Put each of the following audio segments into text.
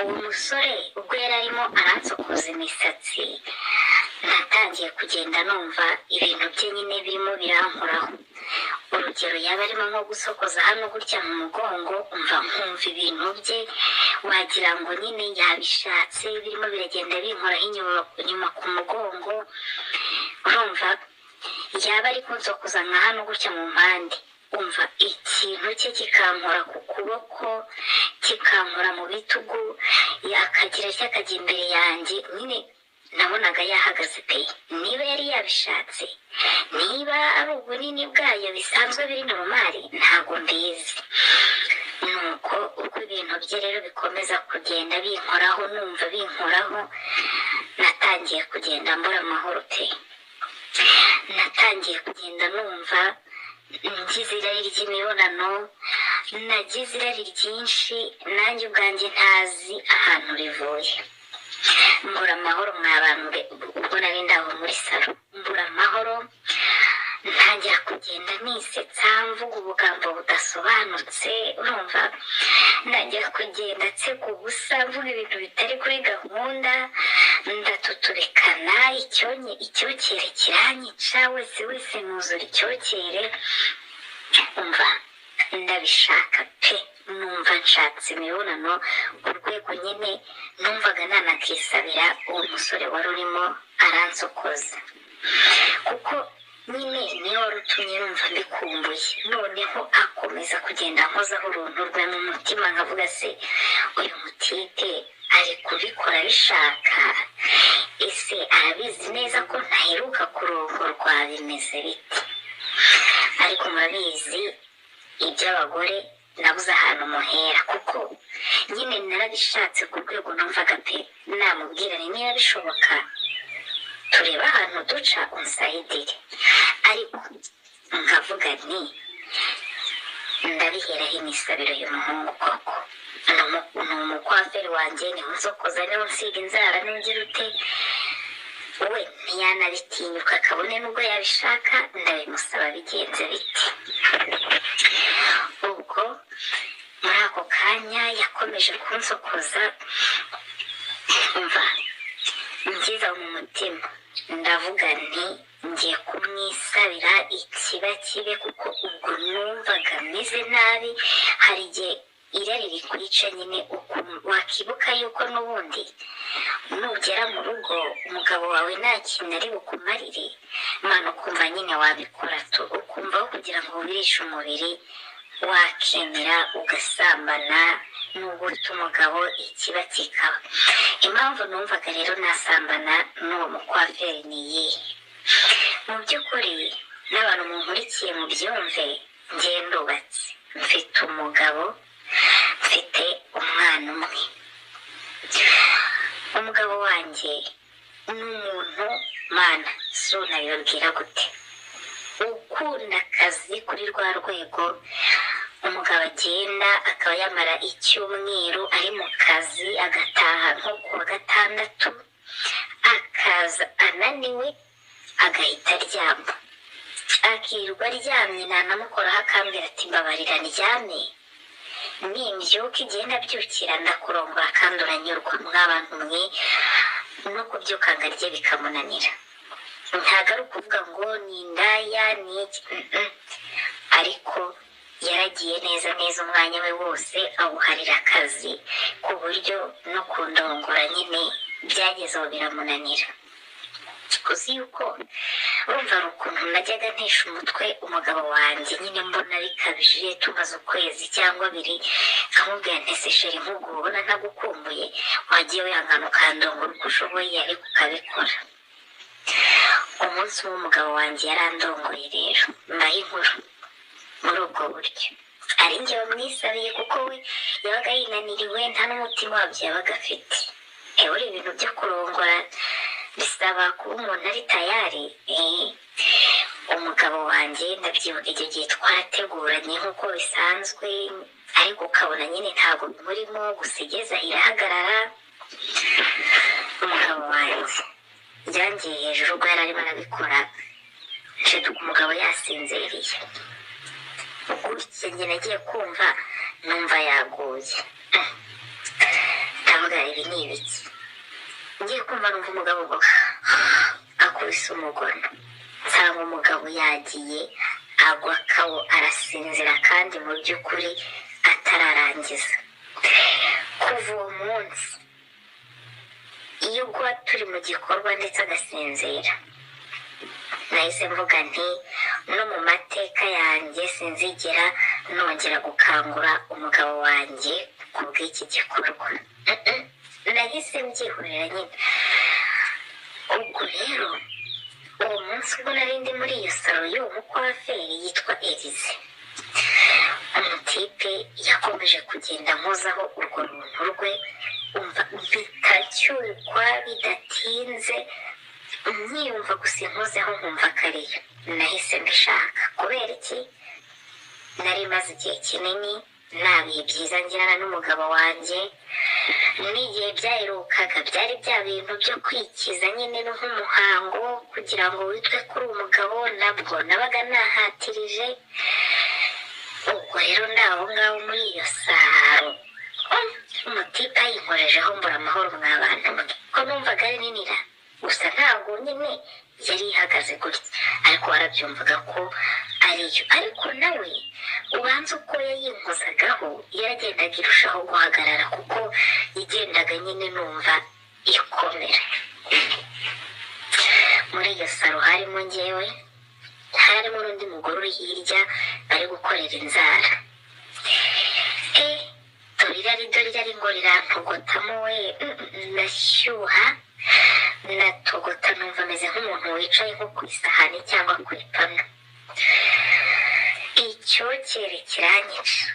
Uwo musore ubwo yari arimo aransokoza imisatsi, natangiye kugenda numva ibintu bye nyine birimo birankoraho. Urugero, yaba arimo nko gusokoza hano gutya mu mugongo, umva nkumva ibintu bye wagira ngo nyine yabishatse, birimo biragenda binkoraho inyuma inyuma ku mugongo. Urumva yaba ari kunsokoza nka hano gutya mu mpande, umva ikintu cye kikankora ku kuboko, kikankora mu bitugu, yakagira cye akajya imbere yanjye. Nyine nabonaga yahagaze pe! Niba yari yabishatse, niba ari ubunini bwayo bisanzwe biri normal, ntabwo mbizi. Nuko uko ibintu bye rero bikomeza kugenda binkoraho, numva binkoraho, natangiye kugenda mbura amahoro pe! Natangiye kugenda numva ngize irari ry'imibonano. Nagize irari ryinshi nanjye ubwanjye ntazi ahantu rivuye. Mbura amahoro mwa bantu be! Ubwo nari ndaho muri salon, mbura amahoro, ntangira kugenda nisetsa, mvuga ubugambo budasobanutse. Urumva ntangira kugenda nseka ubusa, mvuga ibintu bitari kuri gahunda, ndatutubikana, icyonye icyokere kiranyica, wese wese nuzura icyokere. Umva ndabishaka pe! Numva nshatse imibonano ku rwego nyine numvaga nanakisabira uwo musore wari urimo aransokoza, kuko nyine niwe wari utumye numva mbikumbuye. Noneho akomeza kugenda ankozaho uruntu rwe, mu mutima nkavuga: "Se uyu mutipe ari kubikora abishaka? Ese arabizi neza ko ntaheruka kurongorwa? Bimeze bite?" Ariko murabizi iby'abagore, nabuze ahantu muhera, kuko nyine narabishatse ku rwego numvaga pe namubwira nti: "Niba bishoboka turebe ahantu duca unsayidire." Ariko nkavuga nti: "Ndabiheraho imisabiro y'umuhungu koko? Ni umukwaferi wanjye, niwe unsokoza, niwe unsiga inzara, niwe ugira ute? We ntiyanabitinyuka kabone n'ubwo yabishaka, ndabimusaba bigenze bite?" Ubwo muri ako kanya yakomeje kunsokoza, umva ngize mu mutima ndavuga nti: "Ngiye kumwisabira ikiba kibe," kuko ubwo numvaga meze nabi. Hari igihe irari rikwica nyine, wakibuka yuko n'ubundi nugera mu rugo umugabo wawe nta kintu ari bukumarire, Mana, ukumva nyine wabikora tu, ukumva aho kugira ngo wirishe umubiri wakemera ugasambana nubwo ufite umugabo, ikiba kikaba. Impamvu numvaga rero nasambana n'uwo mukwaferi ni iyihe? Mu by'ukuri, n'abantu munkurikiye mubyumve, njye ndubatse, mfite umugabo, mfite umwana umwe. Umugabo wanjye ni umuntu, Mana, so nabibabwira gute, ukunda akazi kuri rwa rwego umugabo agenda akaba yamara icyumweru ari mu kazi, agataha nko ku wa gatandatu, akaza ananiwe, agahita aryama, akirirwa aryamye. Nanamukoraho akambwira ati: "Mbabarira ndyame, nimbyuka igihe ndabyukira ndakurongora kandi uranyurwa." Mw'abantu mwe, no kubyuka ngo arye bikamunanira. Ntabwo ari ukuvuga ngo ni indaya ni iki, Ariko yaragiye neza neza, umwanya we wose awuharira akazi, ku buryo no kundongora nyine byageze aho biramunanira. Uzi yuko urumva hari ukuntu najyaga ntesha umutwe umugabo wanjye nyine, mbona bikabije, tumaze ukwezi cyangwa abiri, nkamubwira nti: "Ese chéri, nk'ubwo ubona ntagukumbuye? Wagiye wihangana ukandongora uko ushoboye, ariko ukabikora." Umunsi umwe umugabo wanjye yarandongoye rero, mbaho inkuru muri ubwo buryo, ari njye wamwisabiye, kuko we yabaga yinaniriwe, nta n'umutima wabyo yabaga afite. Ewe, ibintu byo kurongora bisaba kuba umuntu ari tayari. Umugabo wanjye ndabyibuka icyo gihe twarateguranye nk'uko bisanzwe, ariko ukabona nyine ntabwo bimurimo, gusa igeze aho irahagarara. Umugabo wanjye byangiye hejuru ubwo yari arimo arabikora, nshiduka umugabo yasinziriye gutya. Njye nagiye kumva numva yaguye, ndavuga Ibi ni ibiki? Ngiye kumva numva umugabo ngo akubise umugono, nsanga umugabo yagiye agwa kawo arasinzira, kandi mu by'ukuri atararangiza. Kuva uwo munsi iyo ugwa turi mu gikorwa ndetse agasinzira, nahise mvuga nti no mu mateka yanjye sinzigera nongera gukangura umugabo wanjye ku bw'iki gikorwa. Nahise mbyihorera nyine. Ubwo rero uwo munsi ubwo nari ndi muri iyo salo y'uwo mukwaferi yitwa Elize, umutipe yakomeje kugenda nkozaho urwo runtu rwe, umva bitacyukwa bidatinze, nkiyumva gusa inkozeho nkumva kariyo. Nahise mbishaka. Kubera iki? Nari maze igihe kinini nta bihe byiza ngirana n'umugabo wanjye, n'igihe byaherukaga byari bya bintu byo kwikiza nyine nk'umuhango kugira ngo witwe kuri umugabo, nabwo nabaga nahatirije. Ubwo rero ndaho ngaho muri iyo saro umutipe ayinkorejeho mbura amahoro mwa bantu mwe, ko numvaga ari ninira gusa, ntabwo nyine yari ihagaze gutya, ariko warabyumvaga ko ariyo. Ariko nawe ubanza uko yayinkozagaho yaragendaga irushaho guhagarara, kuko yagendaga nyine numva ikomera. Muri iyo saro harimo njyewe, harimo n'undi mugore uri hirya bari gukorera inzara. Dore irari, dore irari ngo rirantogotamo we, ndashyuha natogota, numva ameze nk'umuntu wicaye nko ku isahani cyangwa ku ipanu. Icyokere kiranyica.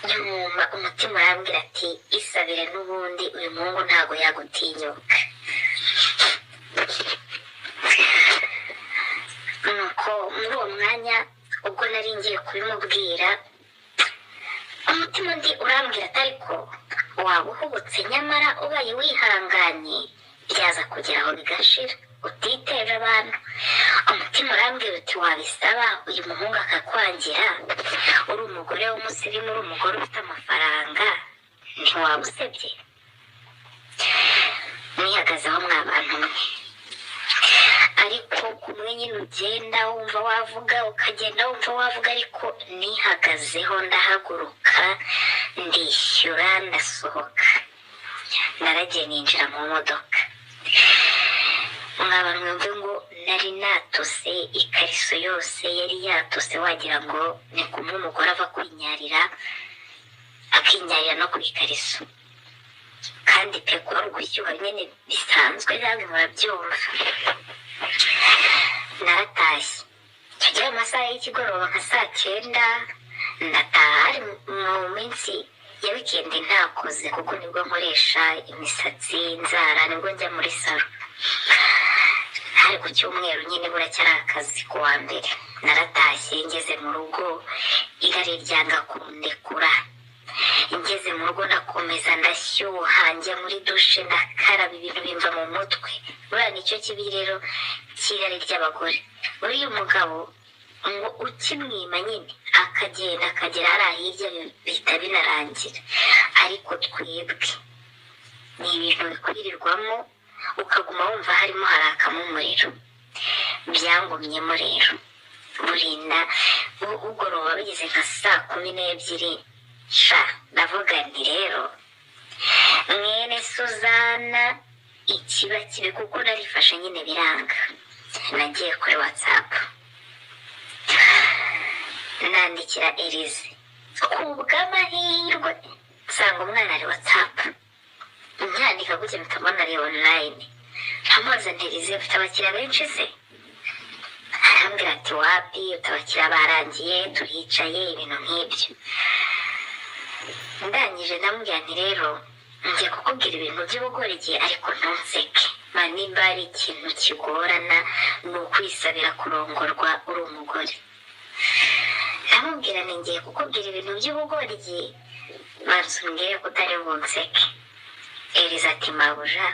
Nyuma umutima urambwira ati isabire n'ubundi uyu muhungu ntabwo yagutinyuka. Nuko muri uwo mwanya ubwo nari ngiye kubimubwira, umutima undi urambwira ati ariko waba uhubutse, nyamara ubaye wihanganye byaza kugera aho bigashira utiteje abantu. Umutima urambwira uti wabisaba uyu muhungu akakwangira, uri umugore w'umusirimu, uri umugore ufite amafaranga, ntiwaba usebye. Mwihagazeho mwa bantu mwe. Ariko kumwe nyine ugenda wumva wavuga, ukagenda wumva wavuga, ariko nihagazeho ndahaguruka, ndishyura, ndasohoka. Naragiye ninjira mu modoka. Mwaba mwumve ngo nari natose, ikariso yose yari yatose, wagira ngo ni kumwe umugore ava kwinyarira, akinyarira no ku ikariso. Kandi pe kuba ugushyuha nyine bisanzwe, namwe murabyumva. Naratashye tugera mu masaha y'ikigoroba nka saa 9, ndataha. Hari mu minsi ya wikendi ntakoze, kuko nibwo nkoresha imisatsi, inzara, nibwo njya muri salo. Hari ku cyumweru nyine buracyari akazi ku wa mbere. Naratashye ngeze mu rugo irari ryanga kundekura. Ngeze mu rugo ndakomeza ndashyuha, njya muri dushe ndakaraba, ibintu bimva mu mutwe. Buriya nicyo kibi rero cy'irari ry'abagore. Uriya mugabo ngo ukimwima nyine akagenda akagera hariya hirya bihita binarangira. Ariko twebwe ni ibintu bikwirirwamo, ukaguma wumva harimo harakamo umuriro. Byangumyemo rero burinda bugoroba bigeze nka saa 12. Sha ndavuga nti rero mwene Suzana ikiba kibi, kuko narifashe nyine biranga. Nagiye kuri WhatsApp nandikira Elize, ku bw'amahirwe nsanga umwana ari WhatsApp. Nyandika gutya mpita mbona ari online. Ntamubaza nti Elize ufite abakiriya benshi se? Arambwira ati wapi, utabakiriya barangiye, turicaye, ibintu nk'ibyo. Ndangije ndamubwira nti rero ngiye kukubwira ibintu by'ubugoryi ariko ntunseke. Nimba ari ikintu kigorana ni ukwisabira kurongorwa uri umugore. Ndamubwira nti ngiye kukubwira ibintu by'ubugoryi, banza umbwire ko utari bunseke. Elize ati mabuja,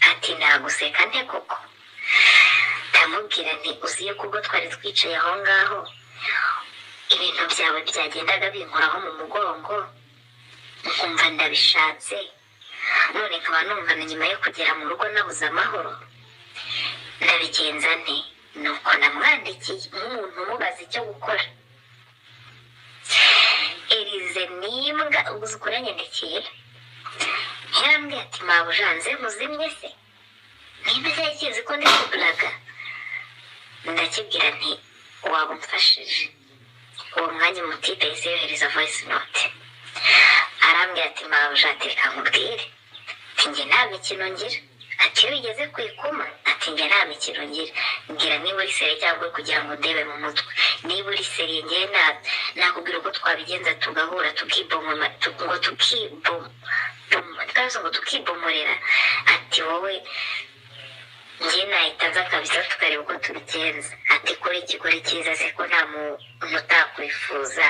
ati naguseka nte koko? Ndamubwira nti uzi yuko ubwo twari twicaye aho ngaho ibintu byawe byagendaga binkoraho mu mugongo, Nkumva ndabishatse, none nkaba numva na nyuma yo kugera mu rugo nabuze amahoro, ndabigenza nte? Nuko namwandikiye nk'umuntu umubaza icyo gukora. Elize nimbwa uzi ukuntu yanyandikiye, yarambwiye ati: "Mabuja, nze muzimye se nimba cyari kizi ko ndi kuburaga?" Ndakibwira nti: "Waba umfashije." Uwo mwanya umutipe yahise yohereza voice note, arambwira ati: "Mabuja," ati, "reka nkubwire," ati, "njye nta mikino ngira," ati, "iyo bigeze ku ikuma," ati, "njye nta mikino ngira. Mbwira niba uri sérieux cyangwa uri kugira ngo ndebe mu mutwe. Niba uri sérieux, ngewe nakubwira uko twabigenza tugahura tukibomoma, ngo ngo tukibomorera." Ati: "Wowe njye nahita nza kabisa tukareba uko tubigenza." Ati: "Kora ikigore cyiza se ko nta muntu utakwifuza?"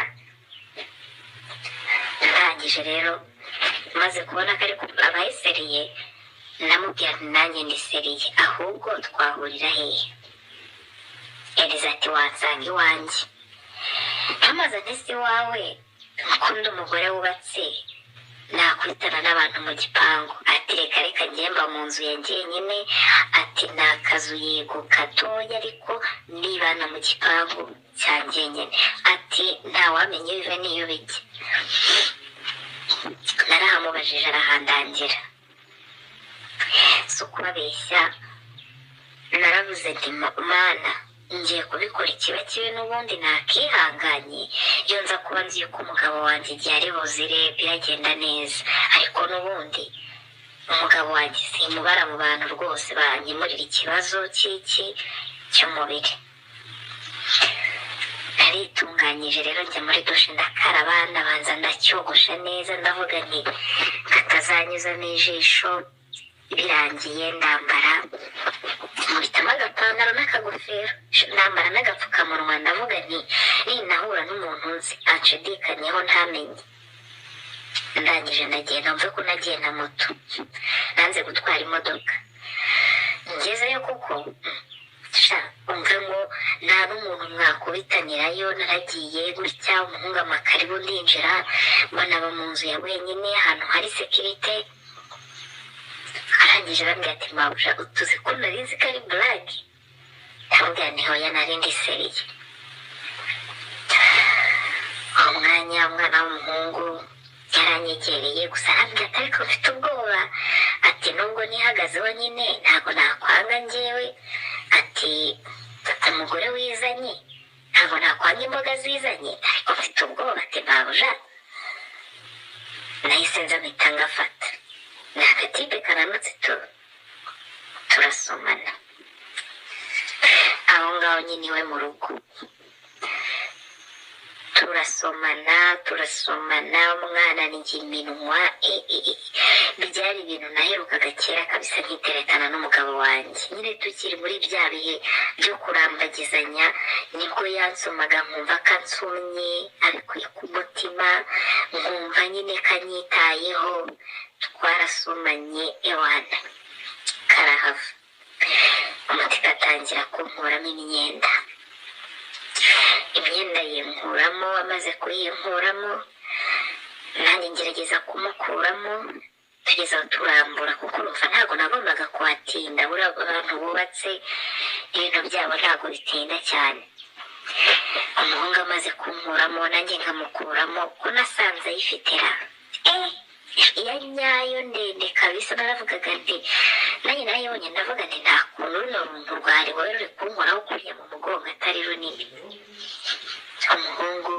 Ndangije rero, maze kubona ko ariko abaye sérieux, ndamubwira nti: "Nanjye ndi sérieux, ahubwo twahurira hehe?" Eliza ati: "Wansanga iwanjye." Ntamaze ntese iwawe ukunda umugore wubatse, nakwitana n'abantu mu gipangu? Ati: "Reka reka, ngemba mu nzu ya njyenyine." Ati: "Ni akazu yego gatoya, ariko nibana mu gipangu cya njyenyine." Ati: "Ntawamenya iyo biva n'iyo bijya." Narahamubajije arahandangira. Si ukubabeshya, naravuze nti: "Mana, ngiye kubikora ikiba kibi, n'ubundi nakihanganye iyo nza kuba nzi yuko umugabo wanjye igihe ari buzire biragenda neza." Ariko n'ubundi umugabo wanjye simubara mu bantu rwose banyemurira ikibazo cy'iki cy'umubiri. Naritunganyije rero, njya muri douche, ndakaraba, ndabanza ndacyogosha neza, ndavuga nti katazanyuzamo ijisho. Birangiye ndambara, nkubitamo agapantaro n'akagofero, nambara n'agapfukamunwa. Ndavuga nti ninahura n'umuntu nzi anshidikanyeho ntamenye. Ndangije ndagenda, mve ko nagiye na moto, nanze gutwara imodoka. Ngezeyo kuko sha umve ngo nta n'umuntu mwakubitanirayo. Naragiye gutya, umuhungu amakaribu, ndinjira, mbona aba mu nzu ya wenyine ahantu hari sécurité. Arangije arambwira ati: "Mabuja, utuzi ko nari nzi ko ari blague?" Ndamubwira nti: "Hoya, nari ndi sérieux." Uwo mwanya umwana w'umuhungu yaranyegereye gusa, arambwira ati: "Ariko mfite ubwoba," ati, "nubwo nihagazeho nyine ntabwo nakwanga njyewe," ati, "umugore wizanye ntabwo nakwanga imboga zizanye, ariko mfite ubwoba," ati, "mabuja." Nahise nza mpita ngafata, ni agatipe kananutse tu, turasomana aho ngaho nyine iwe mu rugo. Turasomana, turasomana, umwana ni iminwa byari ibintu naherukaga kera kabisa nkiterekana n'umugabo wanjye nyine tukiri muri bya bihe byo kurambagizanya. Nibwo yansomaga nkumva ko ansomye abikuye ku mutima, nkumva nyine kanyitayeho. Twarasomanye ewana karahava. Umutima atangira kunkuramo imyenda, imyenda yinkuramo. Amaze kuyinkuramo, nanjye ngerageza kumukuramo, tugeze aho turambura, kuko urumva ntabwo nagombaga kuhatinda. Buriya abantu bubatse ibintu byabo ntabwo bitinda cyane. Umuhungu amaze kunkuramo, nanjye nkamukuramo, ko nasanze ayifite ra iya nyayo ndende kabisa. Naravugaga nti nanjye narayibonye, ndavuga nti nta kuntu runo runtu rwari wowe ruri kunkoraho kuriya mu mugongo atari runini. Umuhungu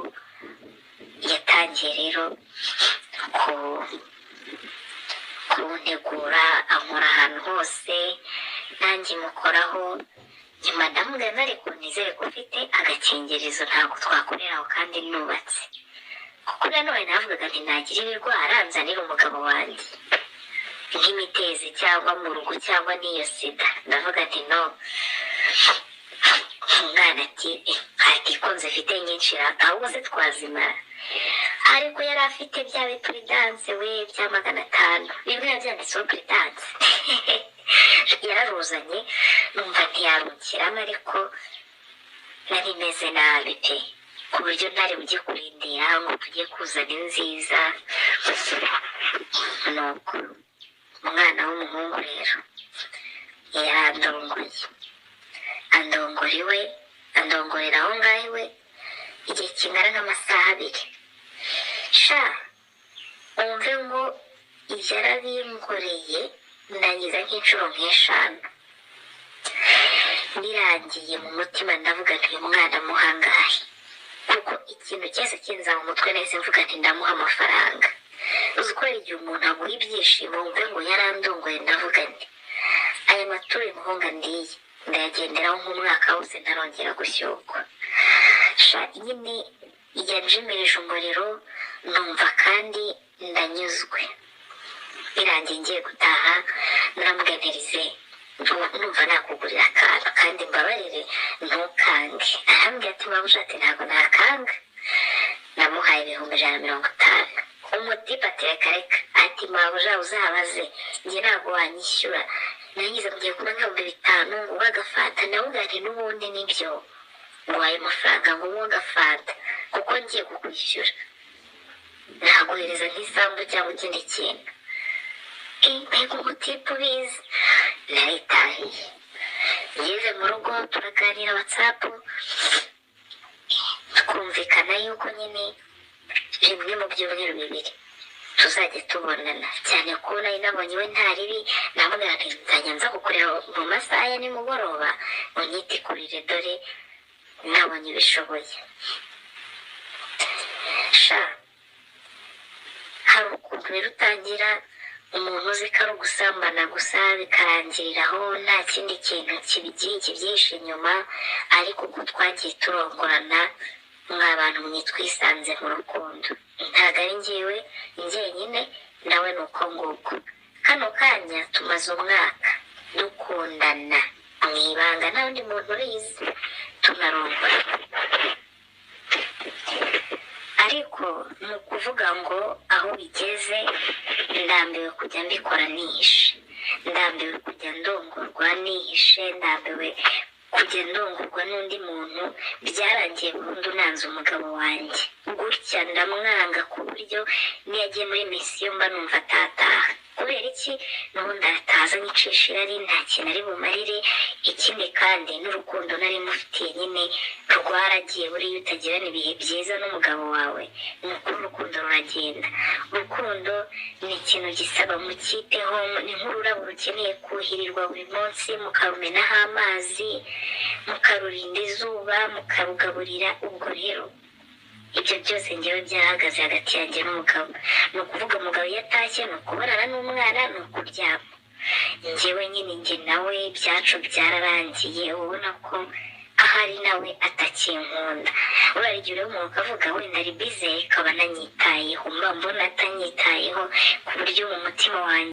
yatangiye rero kuntegura, ankora ahantu hose, nanjye mukoraho. Nyuma ndamubwira: "Ariko nizere ko ufite agakingirizo, ntabwo twakorera aho kandi nubatse." Kuko nanone navugaga nti nagira ibirwara nzanira umugabo wanjye nk'imitezi cyangwa mu rugo cyangwa n'iyo sida. Ndavuga nti no. Umwana ati: "Ati ko nzifite nyinshi ahubwo se twazimara?" Ariko yari afite bya biPrudence we bya 500, bimwe biba byanditseho Prudence. Yararuzanye, numva ntiyarukiramo, ariko nari meze nabi pe. Ku buryo ntari bujye kurindira ngo tujye kuzana inziza. Nuko umwana w'umuhungu rero yarandongoye, andongora iwe, andongorera aho ngaho iwe igihe kingana nk'amasaha 2. Sha, wumve ngo yarabinkoreye ndangiza nk'inshuro nk'eshanu. Birangiye mu mutima ndavuga nti: "Uyu mwana muhangahe?" Kuko ikintu cyose kinza mu mutwe nahise mvuga nti: "Ndamuha amafaranga." Uzi ko hari igihe umuntu aguha ibyishimo? Wumve ngo yarandongoye, ndavuga nti: "Aya maturo uyu muhungu andiye ndayagenderaho nk'umwaka wose, ntarongera gushyukwa." Sha, nyine yanjimirije umuriro, numva kandi ndanyuzwe. Birangiye ngiye gutaha, naramubwira: "Numva nakugurira akantu, kandi mbabarire ntukange." Arambwira ati: "Mabuja," ati, "ntabwo nakanga." Namuhaye 150,000. Umutipe ati: "Reka reka," ati: "Mabuja, uzabaze njye ntabwo wanyishyura." Nangize mugiye kuba nka 5000 ngo uwe agafanta. Nawe nti: "N'ubundi nibyo, ngo ayo mafaranga ngo uwe agafanta, kuko ngiye kukwishyura naguhereza nk'isambu cyangwa ikindi kintu." Mbega umutipe ubizi! Naritahiye, ngeze mu rugo turaganira WhatsApp, twumvikana yuko nyine rimwe mu byumweru 2 tuzajya tubonana, cyane ko nari nabonye we nta ribi. Namubwira nti: "Nzajya nza kukureba mu masaha ya nimugoroba unyitikurire, dore nabonye ubishoboye." Sha, hari ukuntu rero utangira umuntu uzi ko ari ugusambana gusa, bikarangirira aho, nta kindi kintu kibyihishe inyuma. Ariko uko twagiye turongorana, mwa bantu mwe, twisanze mu rukundo. Ntabwo ari njyewe njyenyine, nawe ni uko nguko. Kano kanya tumaze umwaka dukundana mu ibanga, nta wundi muntu ubizi, tunarongora. Ariko ni ukuvuga ngo aho bigeze, ndambiwe kujya mbikora nihishe, ndambiwe kujya ndongorwa nihishe, ndambiwe kujya ndongorwa n'undi muntu. Byarangiye burundu nanze umugabo wanjye gutya, ndamwanga ku buryo niyo agiye muri misiyo mba numva atataha. Kubera iki? N'ubundi arataza anyicisha irari, nta kintu ari bumarire. Ikindi kandi n'urukundo nari mufitiye nyine rwaragiye. Buriya utagirana ibihe byiza n'umugabo wawe, ni ukuri urukundo ruragenda. Urukundo ni ikintu gisaba mukiteho, ni nk'ururabo rukeneye kuhirirwa buri munsi, mukarumenaho amazi, mukarurinda izuba, mukarugaburira. Ubwo rero ibyo byose ngewe byahagaze hagati yanjye n'umugabo. Ni ukuvuga umugabo iyo atashye ni ukubonana n'umwana, ni ukuryama. Ngewe nyine, njye nawe ibyacu byararangiye, ubona ko ahari nawe atakinkunda. Uriya igihe ureba umuntu ukavuga wenda ari bize, akaba ananyitayeho, mba mbona atanyitayeho ku buryo mu mutima wanjye